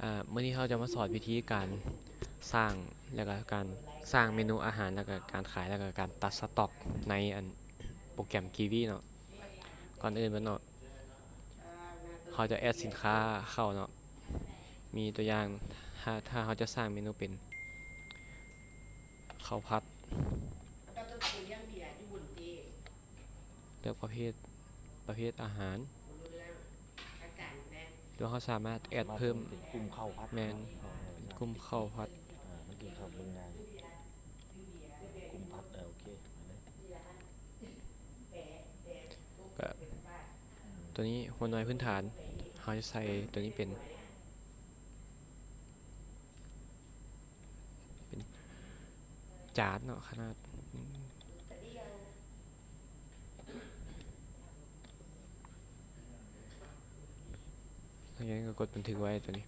ອ່າ ມື້ນີ້ເຮົາຈະມາສອນວິທີການສ້າງ ແລ້ວກະການສ້າງເມນູອາຫານ ແລ້ວກະການຂາຍ ແລ້ວກະການຕັດສະຕັອກໃນອັນໂປຣແກຣມ Kiwi ເນາະ. ກ່ອນອື່ນເບິດເນາະ ເຮົາຈະແອັດສິນຄ້າເຂົ້າເນາະ. ມີຕົວຢ່າງ ຖ້າ ຖ້າເຮົາຈະສ້າງເມນູເປັນເຂົ້າຜັດ ເລືອກປະເພດ ປະເພດອາຫານ ຫຼືເຮົາສາມາດແອັດເພີ່ມ ເປັນກຸ່ມເຂົ້າຜັດ ແມ່ນ ເນາະ ເປັນກຸ່ມເຂົ້າຜັດ ເອີ ເອີ ມັນກິນເຂົ້າເບິ່ງງ່າຍ ເປັນກຸ່ມຜັດ ເອີ ໂອເຄ ມາເລີຍ ກະ ອືມ ຕົວນີ້ຫົວໜ່ວຍພື້ນຖານ ເຮົາຈະໃສ່ຕົວນີ້ເປັນ ເປັນຈານເນາະ ຂະໜາດ ອືມ ຫຼັງຈາກນັ້ນກະກົດບັນທຶກໄວ້ຕົວນີ້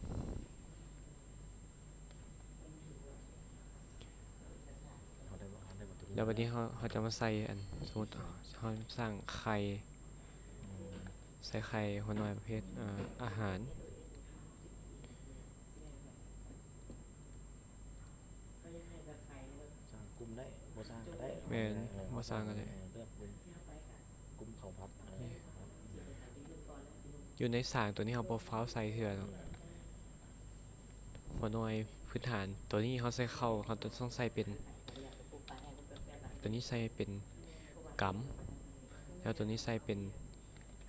ແລ້ວບັດນີ້ເຮົາ ເຮົາຈະມາໃສ່ອັນ ສົມມຸດເຮົາສ້າງໄຂ່ ອືມ ໃສ່ໄຂ່ຫົວໜ່ວຍປະເພດ ເອີ ອາຫານ ສ້າງກຸ່ມໄດ້ ບໍ່ສ້າງກະໄດ້ ແມ່ນ ເອີ ບໍ່ສ້າງກະໄດ້ ເອີ ເລືອກກຸ່ມ ກຸ່ມເຂົ້າຜັດ ເອີ ແມ່ນ ຢູ່ໃນສ້າງຕົວນີ້ເຮົາບໍ່ຟ້າວໃສ່ເທື່ອເນາະ ອືມ ຫົວໜ່ວຍພື້ນຖານ ຕົວນີ້ເຮົາໃສ່ເຂົ້າ ເຮົາຕ້ອງໃສ່ເປັນ ຕົວນີ້ໃສ່ເປັນກຳ ແລ້ວຕົວນີ້ໃສ່ເປັນ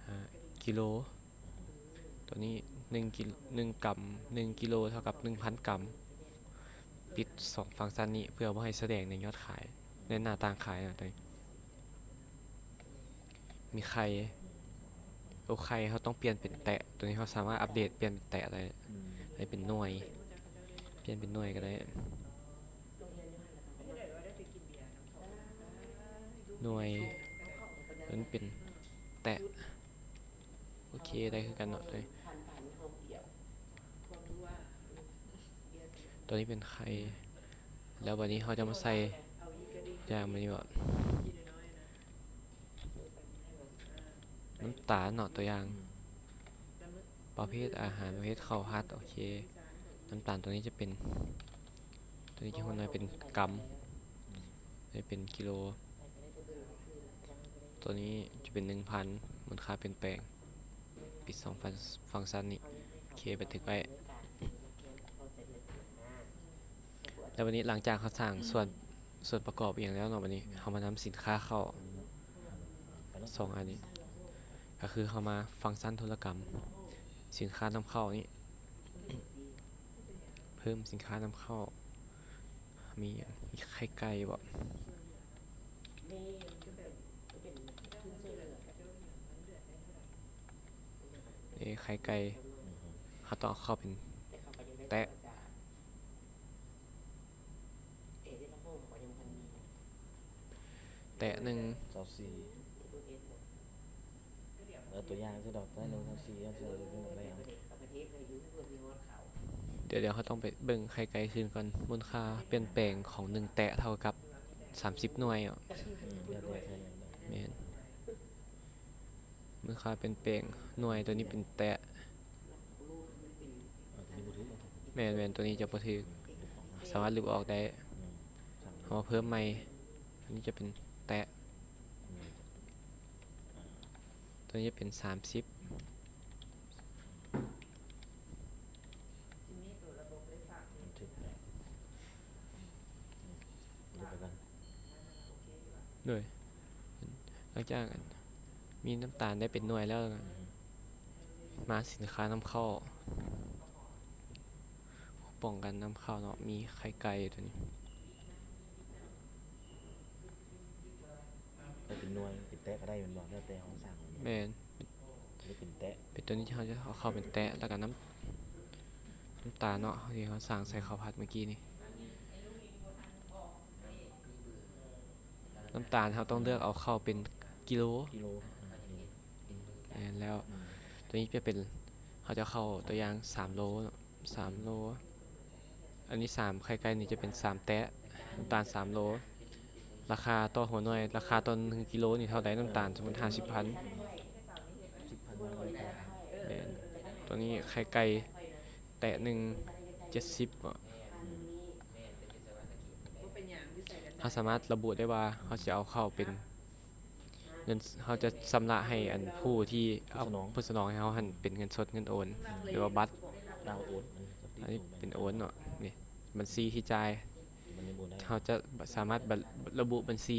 ອ່າ ກິໂລ ຕົວນີ້ໜຶ່ງກິ ໜຶ່ງກຳ ໜຶ່ງກິໂລເທົ່າກັບໜຶ່ງພັນກຳ ປິດສອງຟັງຊັນນີ້ ເພື່ອບໍ່ໃຫ້ສະແດງໃນຍອດຂາຍ ໃນໜ້າຕ່າງຂາຍເນາະ ຕົວນີ້. ມີໄຂ່ ໂອ ໄຂ່ເຮົາຕ້ອງປ່ຽນເປັນແຕະ ຕົວນີ້ເຮົາສາມາດອັບເດດປ່ຽນເປັນແຕະໄດ້ ອືມ ໃຫ້ເປັນໜ່ວຍ ປ່ຽນເປັນໜ່ວຍກະໄດ້ ໜ່ວຍ ຕົວນີ້ເປັນແຕະ ໂອເຄ ໄດ້ຄືກັນເນາະ ຕົວນີ້ ຕົວນີ້ເປັນໄຂ່ ແລ້ວບັດນີ້ເຮົາຈະມາໃສ່ຢ່າງແບບນີ້ເບາະ ນ້ຳຕານເນາະ ຕົວຢ່າງ ອືມ ປະເພດອາຫານ ປະເພດເຂົ້າຜັດ ໂອເຄ ນ້ຳຕານຕົວນີ້ຈະເປັນ ຕົວນີ້ຈະຫົວໜ່ວຍເປັນກຳ ອືມ ຕົວນີ້ເປັນກິໂລ ຕົວນີ້ຈະເປັນໜຶ່ງພັນ ມູນຄ່າປ່ຽນແປງ ປິດສອງຟັງຊັນນີ້ ໂອເຄ ບັນທຶກໄວ້. ແລ້ວບັດນີ້ຫຼັງຈາກເຮົາສ້າງສ່ວນ ສ່ວນປະກອບອີ່ຫຍັງແລ້ວເນາະ ບັດນີ້ເຮົາມານຳສິນຄ້າເຂົ້າ ສອງອັນນີ້ ກະຄືເຮົາມາຟັງຊັນທຸລະກຳ ສິນຄ້ານຳເຂົ້ານີ້ ເພີ່ມສິນຄ້ານຳເຂົ້າ ມີຫຍັງ ມີໄຂ່ໄກ່ເບາະ ເອີ ໄຂ່ໄກ່ ອືຮຶ ເຮົາຕ້ອງເອົາເຂົ້າເປັນແຕະ ແຕະໜຶ່ງ ຊາວສີ່ ເອີ ຕົວຢ່າງຊື່ດອກ ແຕະໜຶ່ງ ຊາວສີ່ ເອົາຊື່ດອກ ແຕ່ດຽວໆ ເຮົາຕ້ອງໄປເບິ່ງໄຂ່ໄກ່ຄືນກ່ອນ ມູນຄ່າປ່ຽນແປງຂອງໜຶ່ງແຕະເທົ່າກັບສາມສິບໜ່ວຍເນາະ ອືມ ແມ່ນ ມູນຄ່າປ່ຽນແປງ ໜ່ວຍຕົວນີ້ເປັນແຕະ ແມ່ນໆ ຕົວນີ້ຈະບໍ່ຖືກ ສາມາດລຶບອອກໄດ້ ເຮົາມາເພີ່ມໃໝ່ ອັນນີ້ຈະເປັນແຕະ ຕົວນີ້ຈະເປັນສາມສິບ ບັນທຶກໄດ້ ອືມ ເກັບໄວ້ກ່ອນ ໂດຍ ຫຼັງຈາກມີນ້ຳຕານໄດ້ເປັນໜ່ວຍແລ້ວ ອືຮຶ ມາສິນຄ້ານຳເຂົ້າ ປ້ອງກັນນຳເຂົ້າເນາະ ມີໄຂ່ໄກ່ຕົວນີ້ ເປັນໜ່ວຍ ເປັນແຕະກະໄດ້ແມ່ນບໍ່? ແລ້ວແຕ່ເຮົາສ້າງ ແມ່ນ ເປັນແຕະ ເປັນຕົວນີ້ທີ່ເຮົາຈະເອົາເຂົ້າເປັນແຕະ ແລ້ວກະນ້ຳ ນ້ຳຕານເນາະ ທີ່ເຮົາສ້າງໃສ່ເຂົ້າຜັດມື້ກີ້ນີ້ ນ້ຳຕານເຮົາຕ້ອງເລືອກເອົາເຂົ້າເປັນກິໂລ ກິໂລ ແມ່ນແລ້ວ ອືມ ຕົວນີ້ຈະເປັນ ເຮົາຈະເຂົ້າຕົວຢ່າງສາມໂລເນາະ ສາມໂລ ອັນນີ້ສາມ ໄຂ່ໄກ່ນີ້ຈະເປັນສາມແຕະ ນ້ຳຕານສາມໂລ ລາຄາຕໍ່ຫົວໜ່ວຍ ລາຄາຕໍ່ໜຶ່ງກິໂລນີ້ເທົ່າໃດ? ນ້ຳຕານສົມມຸດຫ້າສິບພັນ ຫ້າສິບພັນ ແມ່ນ ຕົວນີ້ໄຂ່ໄກ່ ແຕະໜຶ່ງ ເຈັດສິບເນາະ. ເຮົາສາມາດລະບຸໄດ້ວ່າເຮົາຊິເອົາເຂົ້າເປັນເງິນ ເຮົາຈະຊຳລະໃຫ້ອັນຜູ້ທີ່ເອົາ ຜູ້ສະໜອງ ຜູ້ສະໜອງໃຫ້ເຮົາຫັ້ນເປັນເງິນສົດ ເງິນໂອນ ຫຼືວ່າບັດ. ດາວໂອນ ອັນນີ້ເປັນໂອນເນາະ. ນີ້ບັນຊີທີ່ຈ່າຍ ເຮົາຈະສາມາດລະບຸບັນຊີ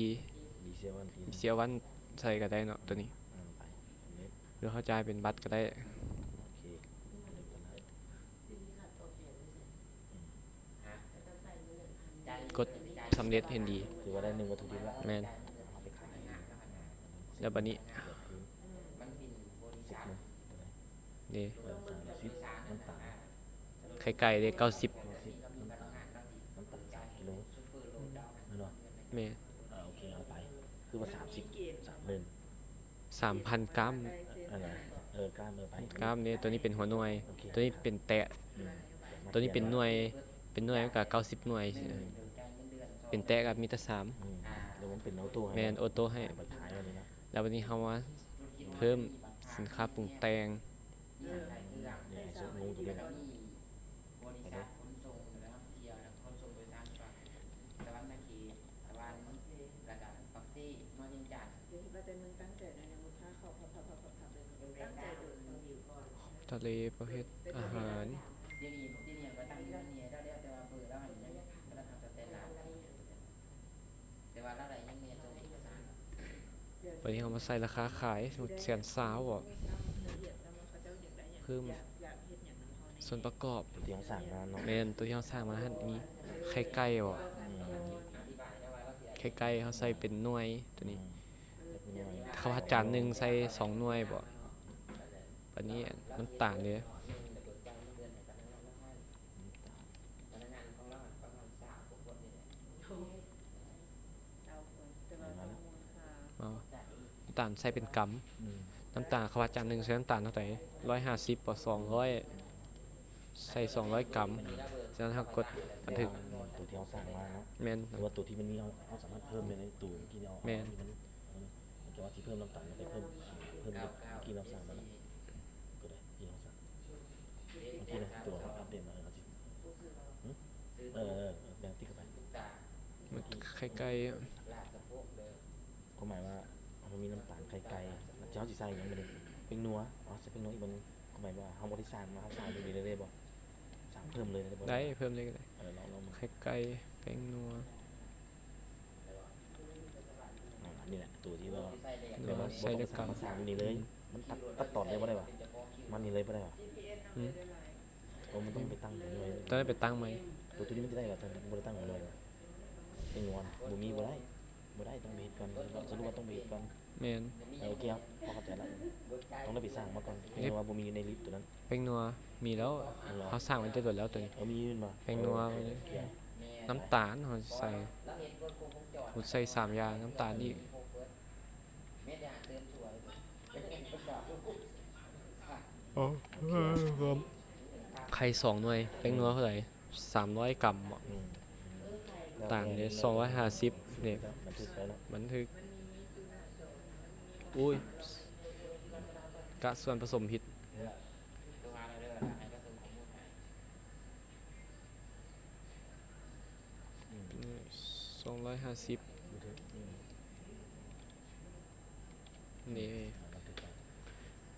Visa One ໃສ່ກໍໄດ້ເນາະ ໂຕນີ້ ຫຼືເຮົາຈ່າຍເປັນບັດກໍໄດ້. ກົດສຳເລັດ ເຫັນດີ ຖືວ່າໄດ້ໜຶ່ງວັດຖຸດິບແລ້ວ. ແມ່ນ ແລ້ວບັດນີ້ ເດ ໄຂ່ໄກ່ເດ ເກົ້າສິບ ເກົ້າສິບ ນ້ຳຕານ ນ້ຳຕານສາມກິໂລ ແມ່ນບໍ່? ແມ່ນ ອ່າ ໂອເຄ ເອົາໄປ ຄືວ່າສາມສິບ ສາມໜຶ່ງ ສາມພັນກຣາມ ອັນນະ ເອີ ກຣາມ ເອີ ໄປ ກຣາມເດ. ໂຕນີ້ເປັນຫົວໜ່ວຍ ໂອເຄ ໂຕນີ້ເປັນແຕະ ອືມ ໂຕນີ້ເປັນໜ່ວຍ ເປັນໜ່ວຍມັນກໍເກົ້າສິບໜ່ວຍ ອືມ ເປັນແຕະກໍມີແຕ່ສາມ ອືມ ແລ້ວມັນເປັນໂອໂຕ້ໃຫ້ ແມ່ນ ໂອໂຕ້ໃຫ້ ໄປຂາຍແລ້ວນີ້ນະ. ແລ້ວບັດນີ້ເຮົາມາເພີ່ມສິນຄ້າປຸງແຕ່ງ ອືມ ນີ້ໃຫ້ສຸກງງຕົວນີ້ ບໍລິສັດຂົນສົ່ງ ແລະ ນຳທ່ຽວ ແລະ ຂົນສົ່ງໂດຍສານສະຫວັນນະເຂດ ສະຫວັນ ແລ້ວກະປາກເຊ ມາວຽງຈັນ. ທະເລປະເພດອາຫານ ດຽວນີ້ ດຽວນີ້ກໍຕັ້ງຢູ່ນີ້ແລ້ວ ແຕ່ວ່າເບີລາວຫັ້ນຍັງ ກຳລັງຮັບແຕ່ລາວ ແຕ່ວ່າລາວໄດ້ຍັງແມ່ສົ່ງເອກະສານ. ບັດນີ້ເຮົາມາໃສ່ລາຄາຂາຍ ສົມມຸດແສນຊາວບໍ ເພີ່ມສ່ວນປະກອບ ຕົວທີ່ເຮົາສ້າງມາເນາະ. ແມ່ນ ຕົວທີ່ເຮົາສ້າງມາຫັ້ນມີໄຂ່ໄກ່ບໍ ອືມ ໄຂ່ໄກ່ເຮົາໃສ່ເປັນໜ່ວຍ ຕົວນີ້ ອືມ ເຂົ້າຜັດຈານໜຶ່ງໃສ່ສອງໜ່ວຍບໍ. ບັດນີ້ນ້ຳຕານເດ ນ້ຳຕານ ເອົາ ນ້ຳຕານໃສ່ເປັນກຳ ອືມ ນ້ຳຕານ ເຂົ້າວ່າຈານໜຶ່ງໃສ່ນ້ຳຕານເທົ່າໃດ ຮ້ອຍຫ້າສິບ ບໍ່ ສອງຮ້ອຍ ໃສ່ສອງຮ້ອຍກຳ ສະນັ້ນເຮົາກົດບັນທຶກ ຕົວທີ່ເຮົາສ້າງມາເນາະ. ແມ່ນ ຫຼືວ່າຕົວທີ່ມັນມີ ເຮົາ ເຮົາສາມາດເພີ່ມໄດ້ໃນຕົວທີ່ເຮົາ ແມ່ນ ທີ່ມັນ ເຮົາຈະວ່າຊິເພີ່ມນ້ຳຕານ ໄປເພີ່ມ ເພີ່ມເມື່ອກີ້ເຮົາສ້າງມາເນາະ ຕົວໃດທີ່ເຮົາສ້າງ ບາງທີນະ ຕົວເຮົາອັບເດດມາ ເຮົາຊິ ຫຶ ເອີ ເອີ ແບ່ງຕິກເຂົ້າໄປ ມັນໄຂ່ໄກ່ ຄວາມໝາຍວ່າເຮົາມີນ້ຳຕານໄຂ່ໄກ່ ເຮົາຊິໃສ່ຫຍັງບັດນີ້ ແປ້ງນົວ ເອົາໃສ່ແປ້ງນົວອີກບັດໜຶ່ງ ຄວາມໝາຍວ່າເຮົາບໍ່ໄດ້ສ້າງມາ ເຮົາສ້າງຢູ່ນີ້ເລີຍໄດ້ບໍ່ ສ້າງເພີ່ມເລີຍໄດ້ບໍ່ ໄດ້ ເພີ່ມເລີຍກໍໄດ້ ເອີ ລອງ ລອງເບິ່ງ ໄຂ່ໄກ່ ແປ້ງນົວ ອ່າ ອັນນີ້ແຫຼະ ຕົວທີ່ວ່າ ແບບວ່າບໍ່ຕ້ອງໄປສ້າງ ມາສ້າງຢູ່ນີ້ເລີຍ ມັນຕັດ ຕັດຕອນເລີຍບໍ່ໄດ້ຫວາ ມານີ້ເລີຍບໍ່ໄດ້ຫວາ ຫຶ ໂອ້ ມັນຕ້ອງໄປຕັ້ງຫົວໜ່ວຍ ຕ້ອງໄດ້ໄປຕັ້ງໃໝ່ ໂຕ ໂຕນີ້ມັນຈະໄດ້ຫວາ ຖ້າບໍ່ໄດ້ຕັ້ງຫົວໜ່ວຍ ແປ້ງນົວ ບໍ່ມີ ບໍ່ໄດ້ ບໍ່ໄດ້ ຕ້ອງໄປເຮັດກ່ອນ ສະຫຼຸບວ່າຕ້ອງໄປເຮັດກ່ອນ ແມ່ນ ເອີ ໂອເຄ ເຮົາເຂົ້າໃຈລະ ຕ້ອງໄດ້ໄປສ້າງມາກ່ອນ ແປ້ງນົວບໍ່ມີຢູ່ໃນລິດໂຕນັ້ນ ແປ້ງນົວມີແລ້ວ ເຮົາສ້າງໄວ້ແຕ່ດົນແລ້ວໂຕນີ້ ເອີ ມີຢູ່ແມ່ນບໍ່ ແປ້ງນົວ ເອີ ໂອເຄ ນ້ຳຕານເຮົາໃສ່ ໝົດໃສ່ສາມຢ່າງ ນ້ຳຕານອີກ ໄຂ່ສອງໜ່ວຍ ແປ້ງນົວເທົ່າໃດ ສາມຮ້ອຍກຳເນາະ ອືມ ຕານເດ້ ສອງຮ້ອຍຫ້າສິບເດ້ ບັນທຶກໄວ້ເນາະ ບັນທຶກ ອຸ້ຍ ກະສ່ວນປະສົມຜິດ ອືມ ສອງຮ້ອຍຫ້າສິບ ບັນທຶກ ອືມ ນີ້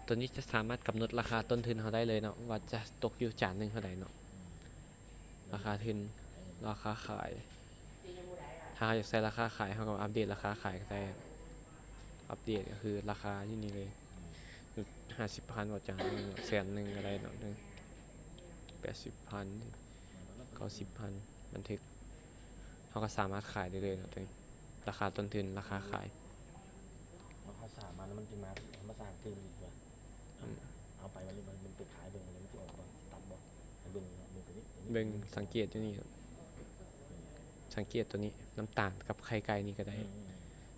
ຕົວນີ້ຈະສາມາດກຳນົດລາຄາຕົ້ນທຶນເຮົາໄດ້ເລີຍເນາະ ວ່າຈະຕົກຢູ່ຈານໜຶ່ງເທົ່າໃດເນາະ ອືມ ລາຄາທຶນ ອືມ ລາຄາຂາຍ ຖ້າເຮົາຢາກໃສ່ລາຄາຂາຍ ເຮົາກໍອັບເດດລາຄາຂາຍກໍໄດ້ ອັບເດດກໍຄືລາຄາຢູ່ນີ້ເລີຍ ອືມ ຫ້າສິບພັນ ບໍ່ ຈານໜຶ່ງ ແສນໜຶ່ງກໍໄດ້ເນາະ ແປດສິບພັນ ເກົ້າສິບພັນ ບັນທຶກ ເຮົາກໍສາມາດຂາຍໄດ້ເລີຍເນາະ ໂຕນີ້ ລາຄາຕົ້ນທຶນ ລາຄາຂາຍ ເຮົາສາມາດ ມັນຈະມາ ເຮົາມາສ້າງຕື່ມອີກວ່າ ອືມ ເອົາໄປ ມັນ ມັນໄປຂາຍເບິ່ງ ມັນຊິອອກບໍ່ ຕັດບໍ່ ໃຫ້ເບິ່ງ ເບິ່ງໂຕນີ້ ເບິ່ງ ສັງເກດຢູ່ນີ້ ອືມ ສັງເກດໂຕນີ້ ນ້ຳຕານກັບໄຂ່ໄກ່ນີ້ກໍໄດ້ ອືມ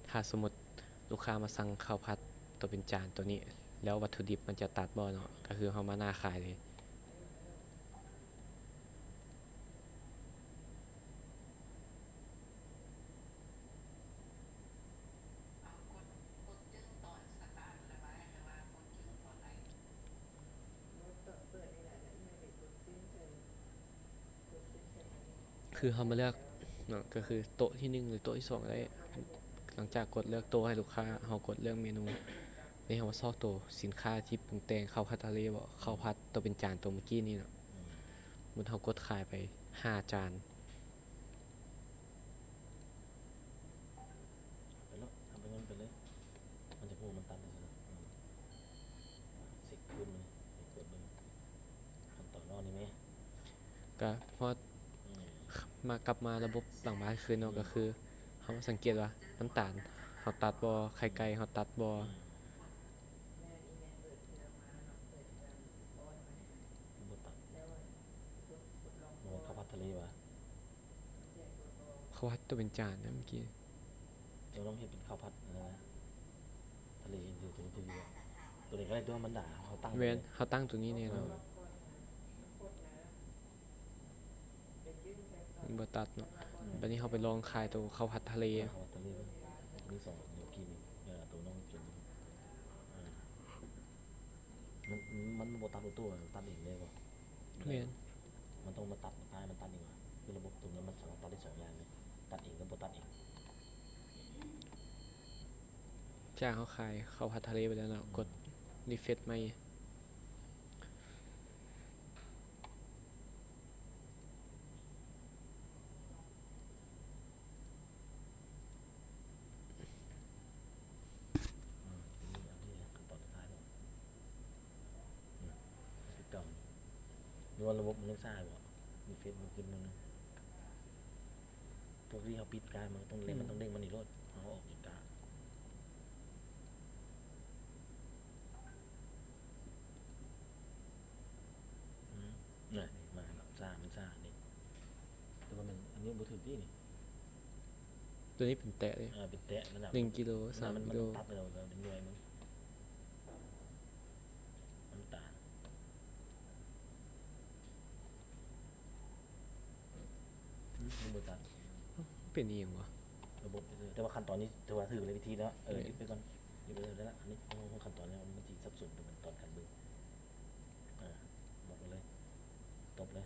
ຖ້າສົມມຸດລູກຄ້າມາສັ່ງເຂົ້າຜັດໂຕເປັນຈານໂຕນີ້ ແລ້ວວັດຖຸດິບມັນຈະຕັດບໍ່ເນາະ ກໍຄືເຮົາມາໜ້າຂາຍເລີຍ. ເປີດນີ້ແຫຼະ ແລ້ວອີ່ແມ່ກໍກົດຈຶ່ງໃສ່ ຄືເຮົາມາເລືອກເນາະ ກໍຄືໂຕະທີໜຶ່ງ ຫຼື ໂຕະທີສອງກໍໄດ້. ຫຼັງຈາກກົດເລືອກໂຕະໃຫ້ລູກຄ້າ, ເຮົາກົດເລືອກເມນູ. ນີ້ເຮົາມາຊອກໂຕສິນຄ້າທີ່ປຸງແຕ່ງເຂົ້າຜັດທະເລບໍ, ເຂົ້າຜັດໂຕເປັນຈານໂຕເມື່ອກີ້ນີ້ເນາະ. ອືມ ສົມມຸດເຮົາກົດຂາຍໄປຫ້າຈານ. ເອົາໄປໂລດ, ເອົາໄປເງິນໄປເລີຍ. ມັນຈະຮູ້ມັນຕັດໄດ້ຊັ້ນນະ. ອືມ ເຊັກຄືນມັນ ໄປກວດເບິ່ງຂັ້ນຕອນນອກນີ້ແມ. ກະຮອດ ອືມ ມາ ກັບມາລະບົບຫຼັງບ້ານຄືນເນາະ. ອືມ ກໍຄືເຮົາມາສັງເກດວ່ານ້ຳຕານເຮົາຕັດບໍ່, ໄຂ່ໄກ່ເຮົາຕັດບໍ່. ອືມ ບໍ່ຕັດ. ບໍ່ແມ່ນເຂົ້າຜັດທະເລຫວາ? ເຂົ້າຜັດໂຕເປັນຈານນະເມື່ອກີ້. ເຈົ້າລອງເຮັດເປັນເຂົ້າຜັດອັນນັ້ນນະ ທະເລ ໂຕນີ້ກໍໄດ້ຕົວະ ມັນດາ ເຮົາຕັ້ງ ແມ່ນ ເຮົາຕັ້ງໂຕນີ້ແນ່ເນາະ. ເອີ ມັນບໍ່ຕັດເນາະ. ອືມ ບັດນີ້ເຮົາໄປລອງຂາຍໂຕເຂົ້າຜັດທະເລ. ເຂົ້າຜັດທະເລ ໂຕທີສອງ ເມື່ອກີ້ນີ້ ເອີ ໂຕນ້ອງກິນ ເອີ ມັນ ມັນບໍ່ຕັດໂອໂຕ້ ຕັດເອງເລີຍບໍ່? ແມ່ນ ມັນຕ້ອງມາຕັດ ມາຂາຍ ມັນຕັດເອງຫວາ? ຄືລະບົບຕົວນີ້ມັນສາມາດຕັດໄດ້ສອງຢ່າງເລີຍ ຕັດເອງກັບບໍ່ຕັດເອງ. ຈາກເຮົາຂາຍເຂົ້າຜັດທະເລໄປແລ້ວເນາະ ອືມ ກົດຣີເຟຣຊໃໝ່. ອືມ ອັນນີ້ ອັນນີ້ຂັ້ນຕອນສຸດທ້າຍແລ້ວ. ອືມ ຄືເກົ່ານີ້ ຫຼືວ່າລະບົບມັນຍັງຊ້າຢູ່ບໍ? ມີເຟສບຸກຂຶ້ນມື້ໜຶ່ງ ປົກກະຕິເຮົາປິດການ ມັນຕ້ອງເດ້ງ ອືມ ມັນຕ້ອງເດ້ງມານີ້ໂລດ ເຮົາອອກຈາກການ. ອືມ ນັ້ນ ນີ້ມາແລ້ວ ຊ້າ ມັນຊ້ານີ້. ແຕ່ວ່າແມ່ນອັນນີ້ບໍ່ຖືກຕິນີ້. ຕົວນີ້ເປັນແຕະເດ້. ເອີ ເປັນແຕະ ມັນໜັກ ໜຶ່ງກິໂລ ສາມກິໂລ ມັນຕັດແລ້ວ ເປັນໜ່ວຍມັນ ນ້ຳຕານ. ອືມ ມັນບໍ່ຕັດ. ເປັນອີ່ຫຍັງວະ? ລະບົບ ແຕ່ວ່າຂັ້ນຕອນນີ້ຖືວ່າຖືກແລ້ວ ວິທີເນາະ. ເອີ ເອີ ຢຸດໄປກ່ອນ ຢຸດໄປເລີຍລະ. ອັນນີ້ ໂອ້ ຂັ້ນຕອນນີ້ມັນຊິສັບສົນ ຕອນການເບິ່ງ. ອ່າ ບອກໄປເລີຍ ຕົບເລີຍ.